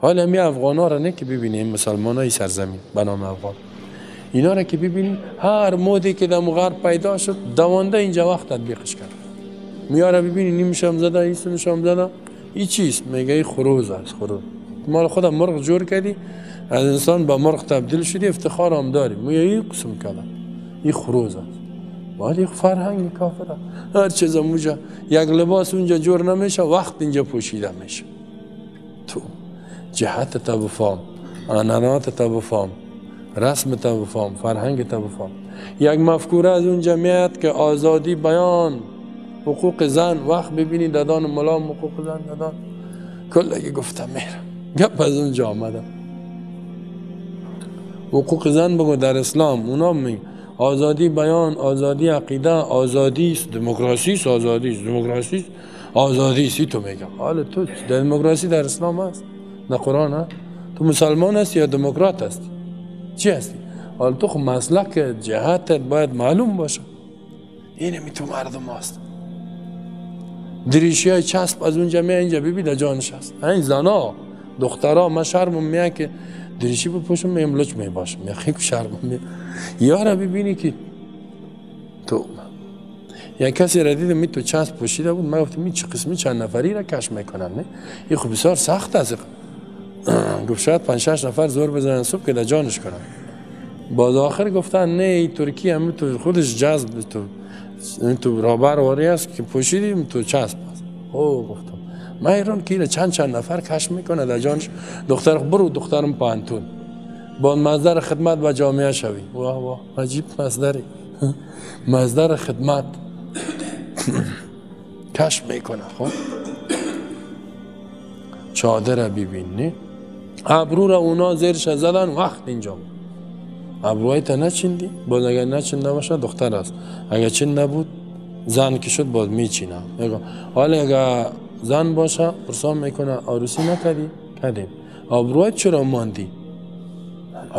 حالا می افغان ها را نه که ببینیم، مسلمان های سرزمین به نام افغان، اینا را که ببینیم هر مودی که در غرب پیدا شد دوانده اینجا وقت تطبیقش کرد. میاره ببینی نیمشم زده، ایسونشم زده، این چیست؟ میگه این خروز است. خروز مال خودم مرغ جور کردی، از انسان به مرغ تبدیل شدی، افتخار هم داری. میگه این قسم کرده، این خروز است. ولی فرهنگ کافره، هر چیز اونجا یک لباس اونجا جور نمیشه، وقت اینجا پوشیده میشه. تو جهت تا بفهم، عنعنات تا بفهم، رسم تا بفهم، فرهنگ تا بفهم. یک مفکوره از اونجا میاد که آزادی بیان، حقوق زن، وقت ببینی دادان ملام حقوق زن دادان کلگی گفتم میرم گپ از اونجا آمده. حقوق زن بگو در اسلام، اونا میگن آزادی بیان، آزادی عقیده، آزادی است، دموکراسی است، آزادی است، دموکراسی است، آزادی است. تو میگم حالا تو دموکراسی در اسلام است، در قرآن هست؟ تو مسلمان هستی یا دموکرات هستی؟ چی هستی؟ حالا تو خب مسلک جهتت باید معلوم باشه. اینه می تو مردم هست. دریشی های چسب از اونجا می اینجا ببین در جانش هست. این زنا دخترها، من شرمم میاد که دریشی بپوشم، میم لچ می باشم، خیلی شرمم میاد. یارا ببینی که تو یک کسی را دیدم می تو چسب پوشیده بود، من گفتم این چه قسمی چند نفری را کش میکنن؟ نه این خب بسیار سخت است. گفت شاید 5-6 نفر زور بزنن صبح که در جانش کنن. باز آخر گفتن نه این ترکی هم تو خودش جذب تو رابر واری است که پوشیدیم تو چسب است. او گفتم من ایران که چند نفر کش میکنه در جانش. دختر برو دخترم پانتون با مصدر خدمت با جامعه شوی. واه واه عجیب مصدری مصدر خدمت کش میکنه. خب چادر ببین، ابرو را اونا زیرش زدن وقت اینجا ابروهای تا نچیندی، باز اگر نچینده باشه دختر است، اگر چین نبود زن که شد باز میچینه. حالا اگر زن باشه پرسان میکنه عروسی نکردی؟ کردیم. ابروهای چرا ماندی؟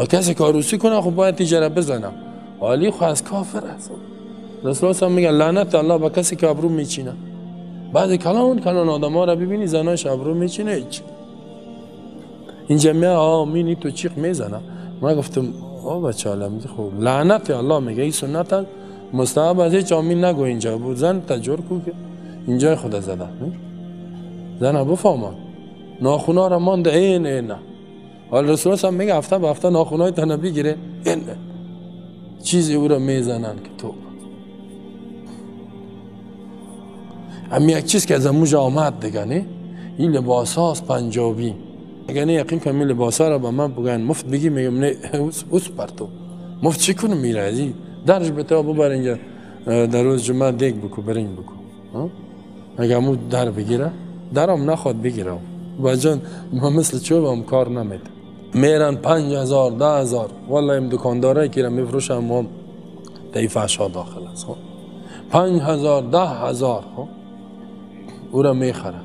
کسی که عروسی کنه خب باید تیجره بزنه. حالی خب از کافر است. رسول الله میگه لعنت الله به کسی که ابرو میچینه. بعضی کلان کلان آدم ها را ببینی زناش ابرو میچینه هیچ. اینجا میگه آمینی تو چیق میزنه. من گفتم او بچه عالم خب لعنت الله میگه این سنت است، مستحب از هیچ آمین نگو. اینجا بود زن تجور کو که اینجای خود زده زن بفهمان ناخونا را مانده این این. حالا رسول الله میگه هفته به هفته ناخونای تنه بگیره، این چیزی او را میزنن که تو هم یک چیز که از موج آمد دیگه. نه این لباس هاست پنجابی، اگه نه یقین کنم این لباس ها را به من بگن مفت بگی میگم نه اوس بر تو مفت چی کنم میره از این درش به تو ببر اینجا در روز جمعه دیگ بکو برنج بکو. اگه امو در بگیره درم نخواد بگیره با جان ما مثل چوب هم کار نمیده. میرن 5000 10000 والله این دکاندارایی که را میفروشن هم در فحشا داخل است. 5000 10000 او را میخره.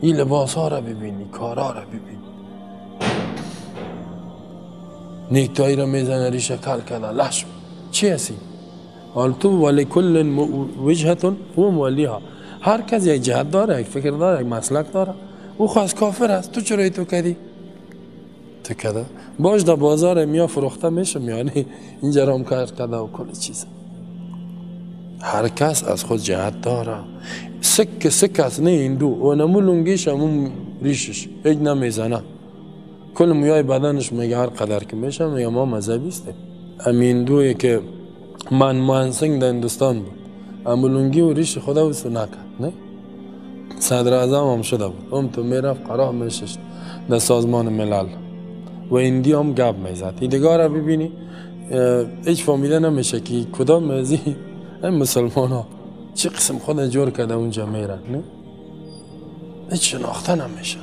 این لباس ها را ببینی، کارا را ببینی، نیکتایی را میزنه ریشه کل کرده لش چی هستی؟ حال تو ولی کل وجهتون هو مولیها. هر کس یک جهت داره، یک فکر داره، یک مسلک داره. او خواست کافر است، تو چرا تو کردی؟ تو کرده باش در بازار میا فروخته میشه، یعنی اینجا رام کرده و کل چیز. هر کس از خود جهت داره. سک سک است نه هندو و نمو لنگیش همون ریشش هیچ نمیزنه، کل مویای بدنش میگه هر قدر که میشه میگه ما مذهبی هستیم. ام هندویی که منموهن سنگ در هندوستان بود امو لنگی و ریش خدا وسو نکرد، نه صدر اعظم هم شده بود، هم تو میرفت قرار میششت در سازمان ملل و هندی هم گپ میزد. دیگه را ببینی هیچ فهمیده نمیشه که کدام از این مسلمان ها چه قسم خود جور کرده اونجا میرن، نه هیچ شناخته نمیشه.